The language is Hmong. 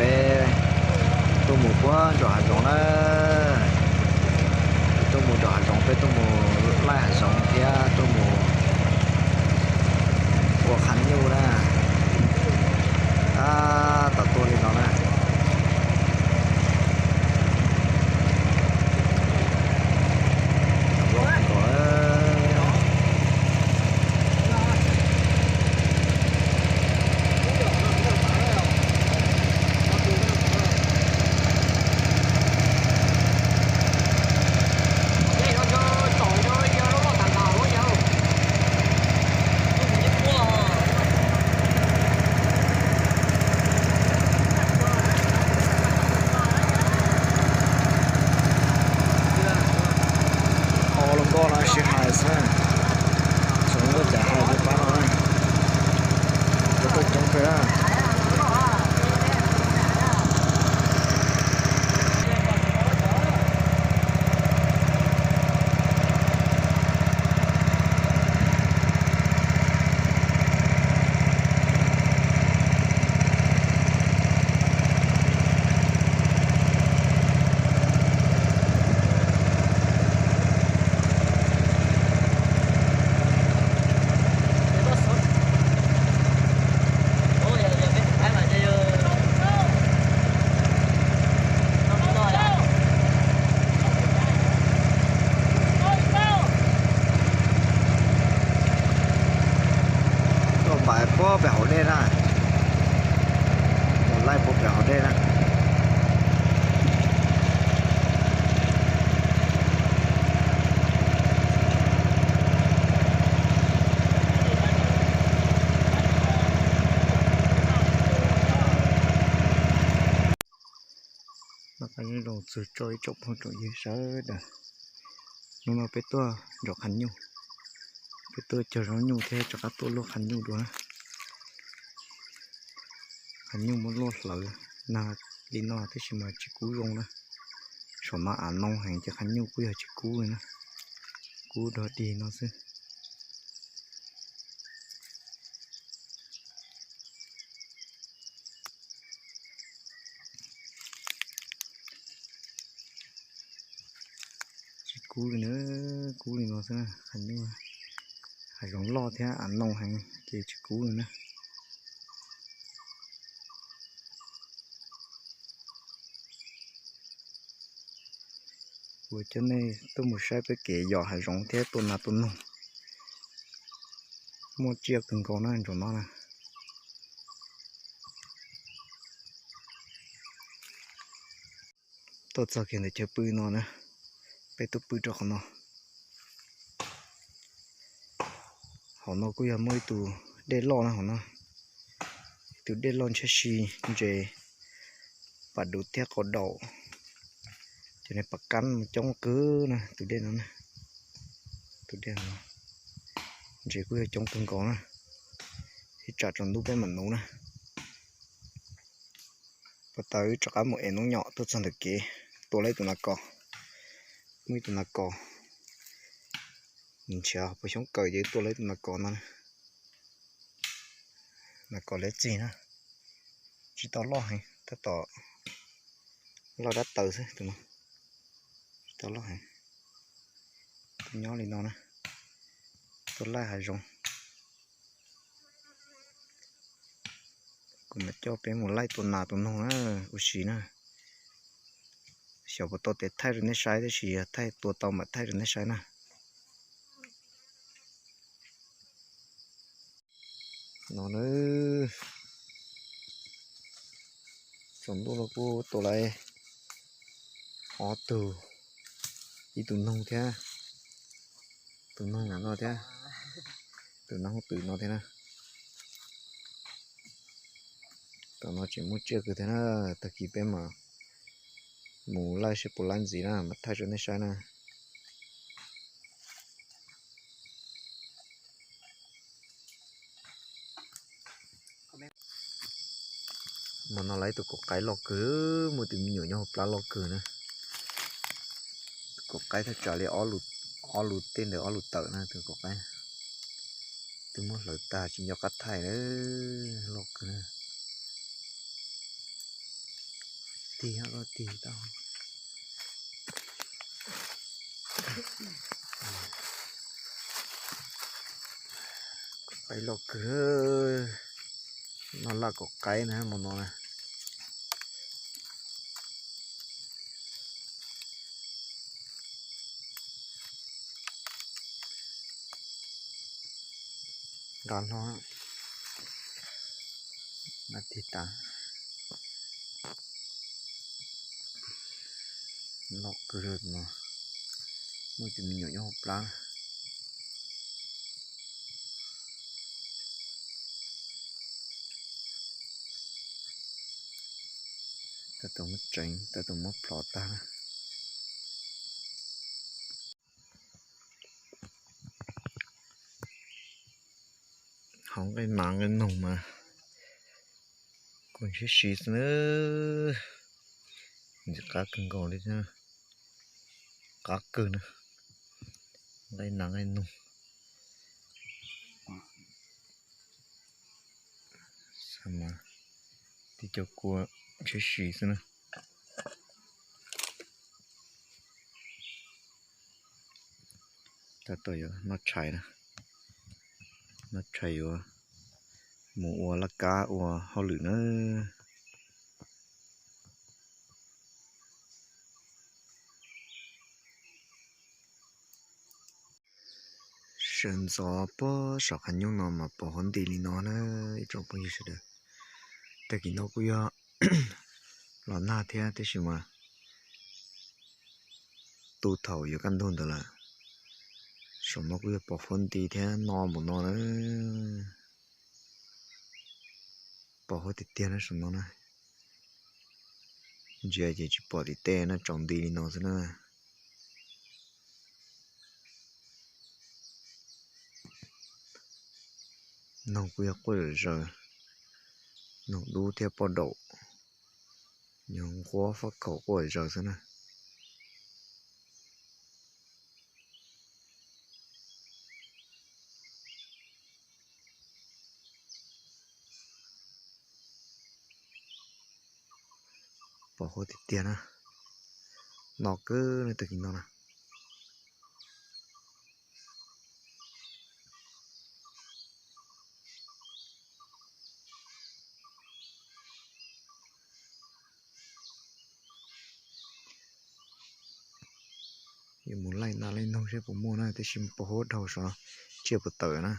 Peb tuaj mus puag nram hav zoov na. Peb tuaj mus nram hav zoov, peb tuaj mus laij hav zoov thiab tuaj mus ua qhav nyuj na. Tab tom tuaj li no na. Qhov los nkoj no sib hais xwb, txhua nkoj cas hais li pab no na, coob kawg coob kawg na. Tuaj npais puag pem hauv dej na, mus laij puag pem hauv dej na. Noj qab nyob zoo txug tso ib tsoom phooj tsoom ywg sawv daws. Hnub no peb tuaj nrog qhav nyuj, peb tuaj cog zaub nyuj thiab rov qab tuaj luaj qhav nyuj dua na. Qhav nyuj muab luaj hlawv nag li no tab sis mas tsis kub zoo na. Saum no av noo heev ces qhav nyuj kuj yog tsis kub li na, kub dog dig no xwb. Tsis kub li na, kub li no xwb na, qhav nyuj. Hav zoov loj thiab av noo heev ces tsis kub li na. Kuv coj nej tuaj mus saib peb kev yos hav zoov thiab tua nas tua noog. Muaj tsiaj kawg nkaus na, nraum no na. Tuaj txog kiag ntawm chaw pw no na, peb tuaj pw rau qhov no. Hauv no kuj yog muaj ib tug dej loj na, hauv no ib tug dej loj ntshiab si, ntses pas duv thiab qau daum, cov niag pas kab coob kawg na tus dej no na. Tus dej no ntses kuj yog coob kawg nkaus na, ib tsam tsaus ntuj peb mam nuv na. Pas tas wb rov qab mus ev noob nyom tuaj txog ntawm kev, tua lawm tus nas kos. Muaj ib tus nas kos, nws nrhiav puas xyoob kaws ces tua lawm tus nas kos no. Nas kos lawv txig na, tsis tau loj heev, tab tom loj dab taws xwb tus no, tsis tau loj heev. Tuaj nyob li no na, tuaj laij hav zoov. Kuv mam coj peb mus laij tua nas tua noog na, ua si na. Xyov puas tau tes thaij rau nej saib, tab sis yog thaij tua tau mam thaij rau nej saib na. No na, tsaus ntuj los kuj tua lawm ob tug, ib tug noog thiab, tus noog no thiab, tus noog twm no thiab na. Tam no tseem muaj tsiaj kawg thiab na, tag kis peb mam mus laij seb puas laij ntxiv na, mam thaij rau nej saib na. Hmo no lawv ib tug kaum qaib loj kawg, muaj tus me nyuam nyob hauv plab loj kawg na. Tus kaum qaib thaj tsam li ob lus tej ntawm ob lus tawm na, tus kaum qaib. Twb muab hlawv tag tsis nco qab thaij na, loj kawg na. tig, koj tig tau. Qaib loj kawg, noj laj kom qaib na hmo no na. Nqa hlo, nqa tig tas. Loj kawg no, muaj tus me nyuam nyob hauv plab. Tab tom muab tseev, tab tom muab plhov tag na. Hauv nqaij nas nqaij noog mas kuj ntshiab si xwb na. Ntxim qab kawg nkaus li, qab kawg na. Nqaij nas nqaij noog mas tib co kua ntshiab si xwb na. Tab tom yuav noj tshais na, noj tshais yuav mus ua laj kab ua hauj lwm na. Sawv ntxov puag saum qab nyoob no mas pos huab nti li no na ib tsoom phooj ywg sawv daws. Tag kis no kuj yog los nag thiab tab sis mas tu thaum yuav kaj ntug ntawd lawm. Saum no kuj yog pos huab nti thiab no npaum no na. Pos huab tiag tiag na saum no na. Ntsia ces tsis pom tim tej na, tsaus nti li no xwb na. Noog kuj yog quaj zom zaws, noog dub thiab poj daum, nyob nquab faj khaum quaj zom zaws xwb na. Pos huab tiag tiag na, no kawg na tag kis no na. Yuav mus laij nas laij noog seb puas muaj na, tab sis pos huab dhau saum no, tsiaj puas tawm na.